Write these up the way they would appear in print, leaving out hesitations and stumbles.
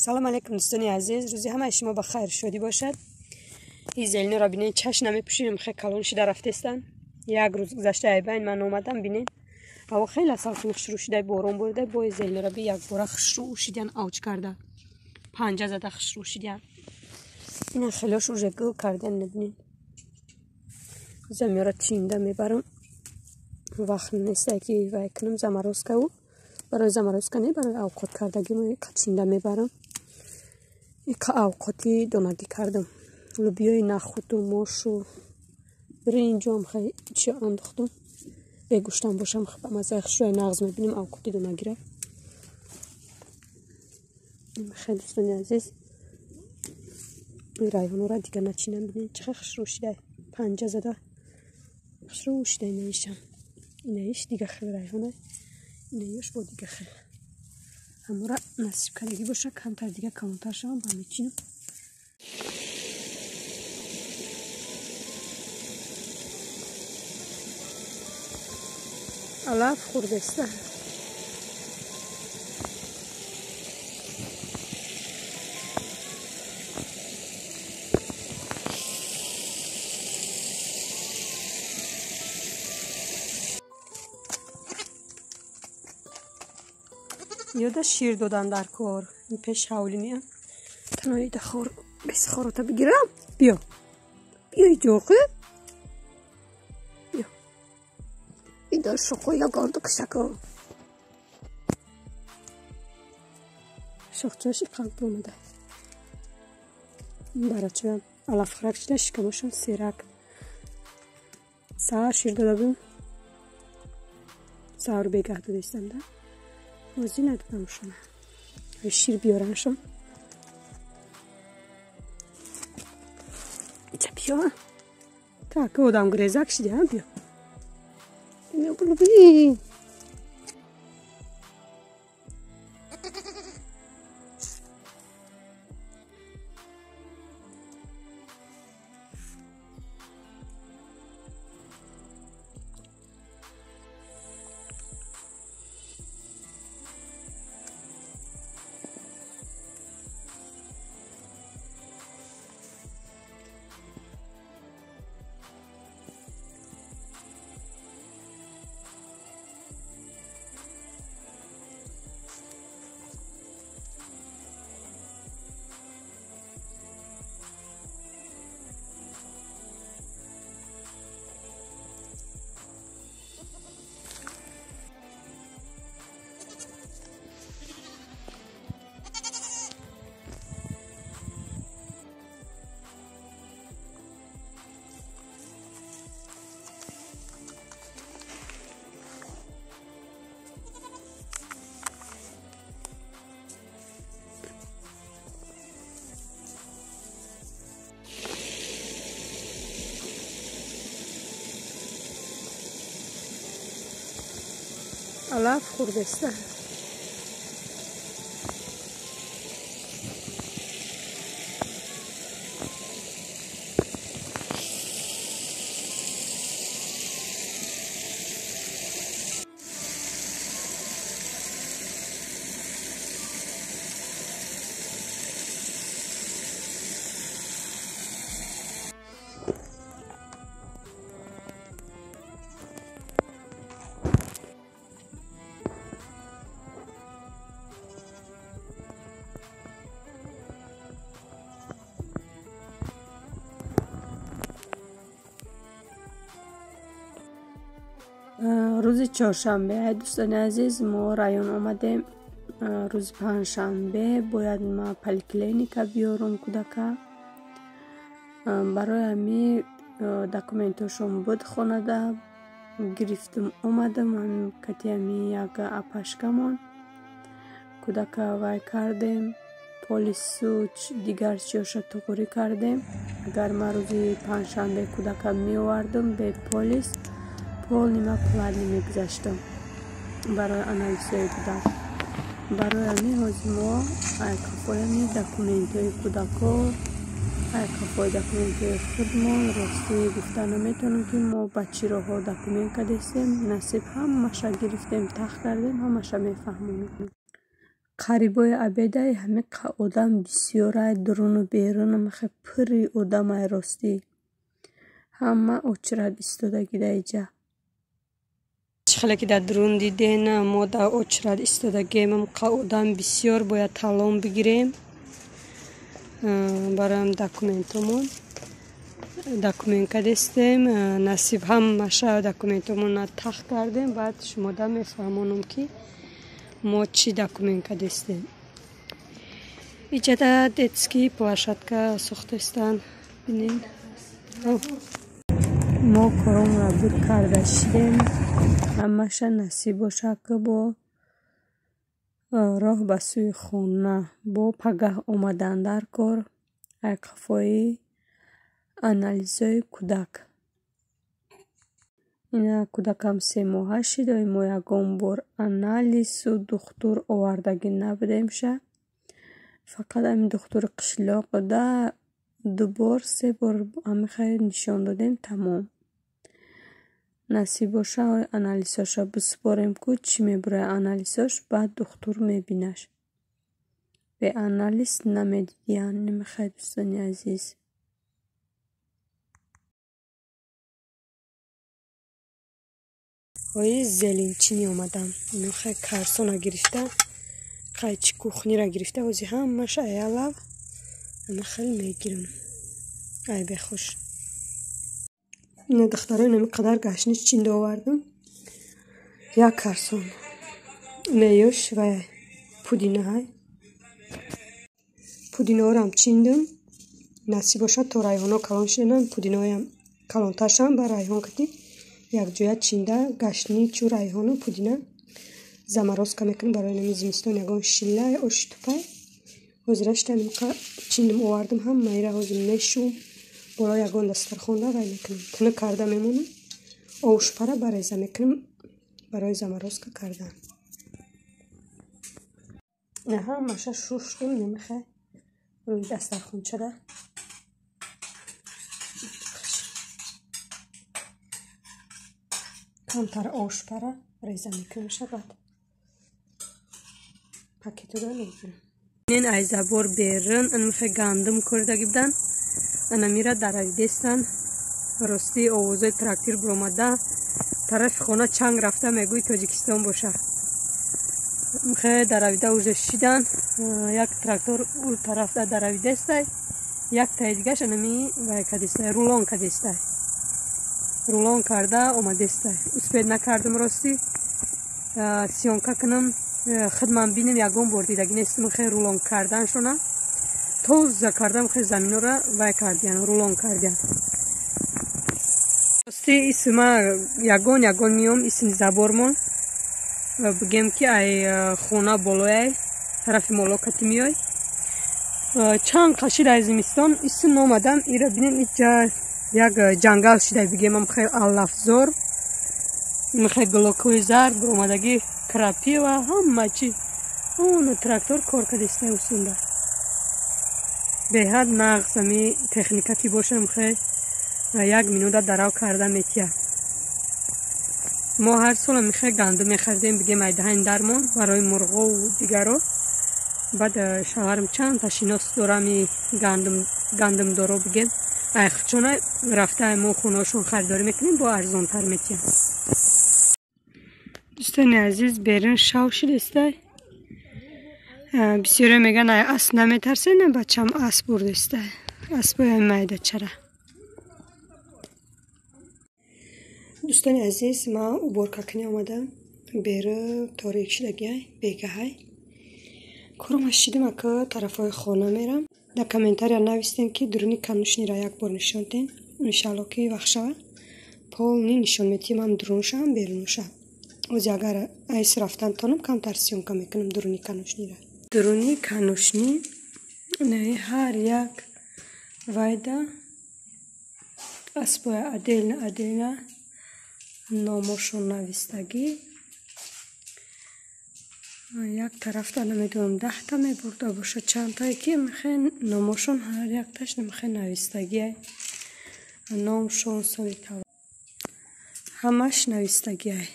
Салом алейкум дӯстони азиз, рӯзи ҳамаи шумо ба хайр шодӣ бошад. Ин зелиноро бинед, чашм намепӯшинам, хеле калон шида рафтестан. Як рӯз гузашта айбайн ман омадам, бинед. Ҳаво хеле салқин хушрӯ шуда, борон борида, бо зелиноро би якбора хушрӯ шидан авҷ карда. Панҷа зада хушрӯ шидан. Ина хелош уже гул кардан, бинед. Замёра чинда мебарам. Вақт нест ки вай кунам заморозкау. Барои заморозка не, барои авқот кардагӣ чинда мебарам. Ика авқоти донагӣ кардам. Лубиёи нахуду, мошу, биринҷам хеле чи андохтам. Бегӯштам бошам, ба маззаи хушрӯи нағз мебинем авқоти донагиро. Хеле дӯстони азиз, ин райҳонора дига начинам, бинед чӣ хел хушрӯ шида, панҷа зада хушрӯ шида инаишам. Инаиш дига хел райҳона, инаиш бо дига хел. Ҳамора насиб кардагӣ боша, камтар дига калонтар шавам, ба мечинам. Алаф хӯрдаста. Ёда шир додан дар кор. Ин пеш ҳавлӣ меям. Танои дахор бесхорота бигирам. Биё. Биё иҷоқи. Биё. Ида шоқоя гарду кишако. Шоқчаши қалб омада. Барачаям алафхӯрак шида, шикамошон серак. Саҳар шир дода будем. Саҳар бегаҳ додаистам да. Ҳозир надодамшон. Шир биёраншон. Иҷа биё. Так, одам грезак шиди, ҳа биё. Биё булби. Алаф хӯрдаста. Рӯзи чоршанбе, ай дӯстони азиз, мо район омадем. Рӯзи панҷшанбе бояд ма поликлиника биёрам кӯдака. Барои ҳами документошон буд хонада гирифтум омадам кати ҳами як апашкамон кӯдака вай кардем, полису дигар чиёша туғурӣ кардем. Агар ман рӯзи панҷшанбе кӯдака меовардам бе полис, полнима платный мегузаштам барои анализҳои кӯдак. Барои ҳамин ҳозир мо айқафоями документҳои кӯдако, айқафои документҳои худмон. Ростӣ гуфта наметавонам, ки мо ба чӣ роҳҳо документ кардестем. Насиб ҳамаша гирифтем, тах кардем, ҳамаша мефаҳмонем. Қарибои обедай ҳамин одам бисёрай, дуруну берун ҳамахе пурри одамай. Ростӣ ҳама очрат истодагида иҷа. Чӣ хеле ки дар дурун диден, мо дар очрат истодагием, одам бисёр, бояд талон бигирем барои документомон. Документ кардестем, насиб ҳамаша документомонро тах кардем. Баъд шумода мефаҳмонам, ки мо чӣ документ кардестем. Иҷада детский площадка сохтестанд, бинед. Мо коромро бур карда шидем, ҳамаша насиб бошад, ки бо роҳ ба сӯи хона, бо пагаҳ омадан дар кор айқафои анализҳои кӯдак. Ина кӯдакам 3 моҳа шид, мо ягон бор анализу духтур овардагӣ набудемша. Фақат ҳамин духтури қишлоқда ду бор, се бор ҳамин хайр нишон додем, тамом. Насиб боша, анализҳоша бисупорем, ку чӣ мебурояд анализҳош, баъд духтур мебинаш. Бе анализ намедидиян. Намехоҳед, дӯстони азиз. Ҳои зеленчинӣ омадам. Мехоҳ карсона гирифта, қайчи кухнира гирифта, ҳози ҳамаша аялав ана хел мегирам. Ай бехуш. Ина духтаро, инами қадар гашнич чинда овардам. Як карсон. Меёш ва пудинаҳай. Пудинаҳорам чиндам. Насиб бошад, то райҳоно калон шиданам, пудинаҳоям калонтар шаванд, ба райҳон кати якҷоя чинда гашничу райҳону пудина заморозка мекунем барои нами зимистон, ягон шиллай, оши тупай. Ҳозира шида чиндам овардам, ҳамаира ҳозир мешӯм, боло ягон дастархонда вай мекунам, тунук карда мемонам, овушпара бареза мекунам барои заморозка кардан. Ҳамаша шуштум, намехай рӯи дастархончада. Камтар ошпара реза мекунамша, баъд пакетура мегирам. Ин ай забор берун анмихе гандум кӯрдагӣ будан, анамира даравидестан. Ростӣ овозои трактир буромада, тарафи хона чанг рафта, мегӯи Тоҷикистон боша. Михе даравида уже шидан, як трактор ӯ тарафда даравидестай, як таи дигаш анами вай кадестай, рулон кадестай, рулон карда омадестай. Успеть накардам, ростӣ, съёмка кунам, хидмам бинем. Ягон бор дидагӣ нестам хе рулон карданшона. Тоза кардам хе заминора вай кардиян, рулон кардиян. Рости исма ягон ягон миём, исми забормон бигем, ки ай хона болояй тарафи моло кати миёй. Чанд қашид ай зимистон исм омадам, ира бинем, иҷа як ҷангал шидай, бигемам, хел аллафзор, михе глокҳои зард буромадагӣ, крапива, ҳама чи. Ону трактор кор кардистай усунда. Беҳад нағз ами техника ки боша, михе як минута дарав карда метия. Мо ҳар сол михе гандум мехаридем, бигем, айдаҳани дармон барои мурғову дигаро. Баъд шавҳарам чандта шинос дорами гандумдоро, бигем, айхчона рафта мо хонаошон харидорӣ мекунем, бо арзонтар метиҳам. Дӯстони азиз, берун шав шидестай. Бисёре мегӯянд, ай асп наметарсед? На, бачам асп бурдестай, аспои майдачара. Дӯстони азиз, ман уборка кунӣ омадам. Беру торик шидагиай, бегаҳай. Корам шидим, ака тарафҳои хона мерам. Дар комментария навистем, ки дуруни конюшниро як бор нишон дем. Иншалло ки вақт шавад, полный нишон метиҳем, ҳам дурунша, ҳам берунша. Ози агар айс рафтан тонам, камтар съёмка мекунам дуруни конюшниро. Дуруни конюшни ҳар як вайда аспоя отдельно отдельно номошон навистагӣ. Як тарафта намедонам 10та мебурда бошад, чандтае ки мехе номошон ҳар якташ намехе навистагиай. Номшон, соли таваллуд ҳамаш навистагиай.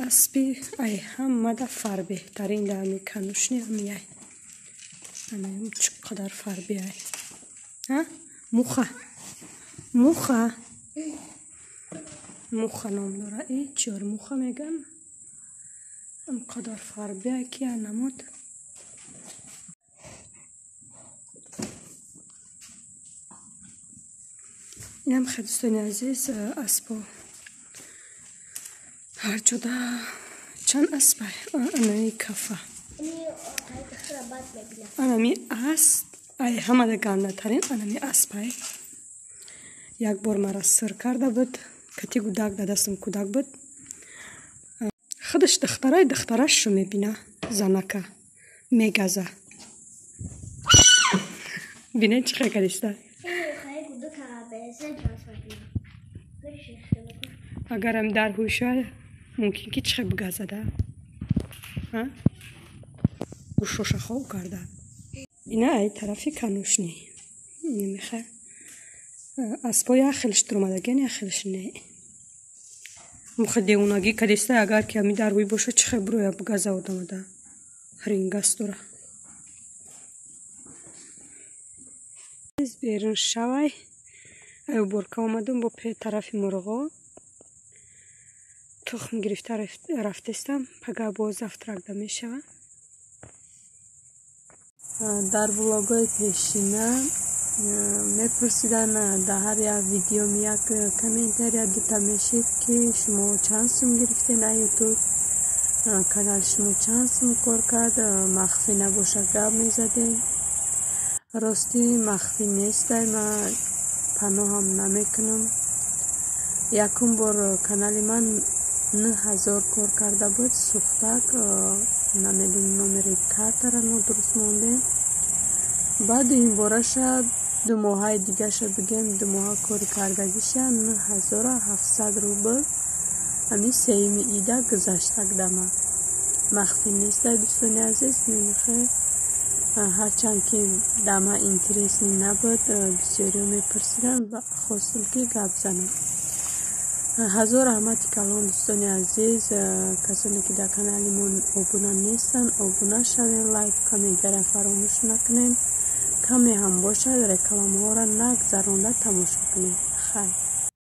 Аспи ай ҳамада фарбеҳтарин дар ҳами конюшни ҳамияй. Чӣ қадар фарбеай. Муха. Муха. Муха ном дора. Чор муха меган. Қадар фарбеай ки намуд. Инам хел, дӯстони азиз, аспо. Ҳар ҷода чанд аспай? Анаи кафа. Анами асп, ай ҳамада гандатарин анами аспай. Як бор мара сир карда буд, кати гудак дар дастам кӯдак буд. Худаш духтарай духтарашро мебина, занака мегаза. Бинед чӣ хел кадиста. Агарам дар ҳуша мумкин ки чӣ хел бигазада. Гӯшоша хоб карда. Ина ай тарафи конюшни. Намехе аспо як хелш дуромадагиан, як хелш не. Мухи девонагӣ кадиста, агар ки ами дар ҳуй боша, чӣ хел буроя бигаза одамада. Ҳрингас дора. Берун шавай. Ай уборка омадам бо тарафи мурғо. Тухм гирифта рафтестам, пага боз завтрак да мешава. Дар влогҳои пешина мепурсиданд, дар ҳар як видеом як комментария дута мешид, ки шумо чанд сум гирифтен аз ютуб, канали шумо чанд сум кор кард, махфӣ набошад гап мезадем. Ростӣ махфӣ нестай, ман паноҳам намекунам. Якум бор канали ман 9000 кор карда буд, сӯхтак, намедонам, номери картара нодуруст мондем. Баъди ин бораша 2 моҳаи дигаша бигем, 2 моҳа кори кардагиша 9700 рубл ҳамин сеюми ида гузаштак дама. Махфӣ нестай, дӯстони азиз, намехе ҳарчанд ки дама интересный набуд, бисёриҳо мепурсиданд ва хостам ки гап занам. Ҳазор раҳмати калон, дӯстони азиз, касоне ки дар канали мо обуна нестанд, обуна шавед, лайк, комментария фаромӯш накунед. Каме ҳам бошад, рекламаҳоро нагзаронда тамошо кунед. Хайр.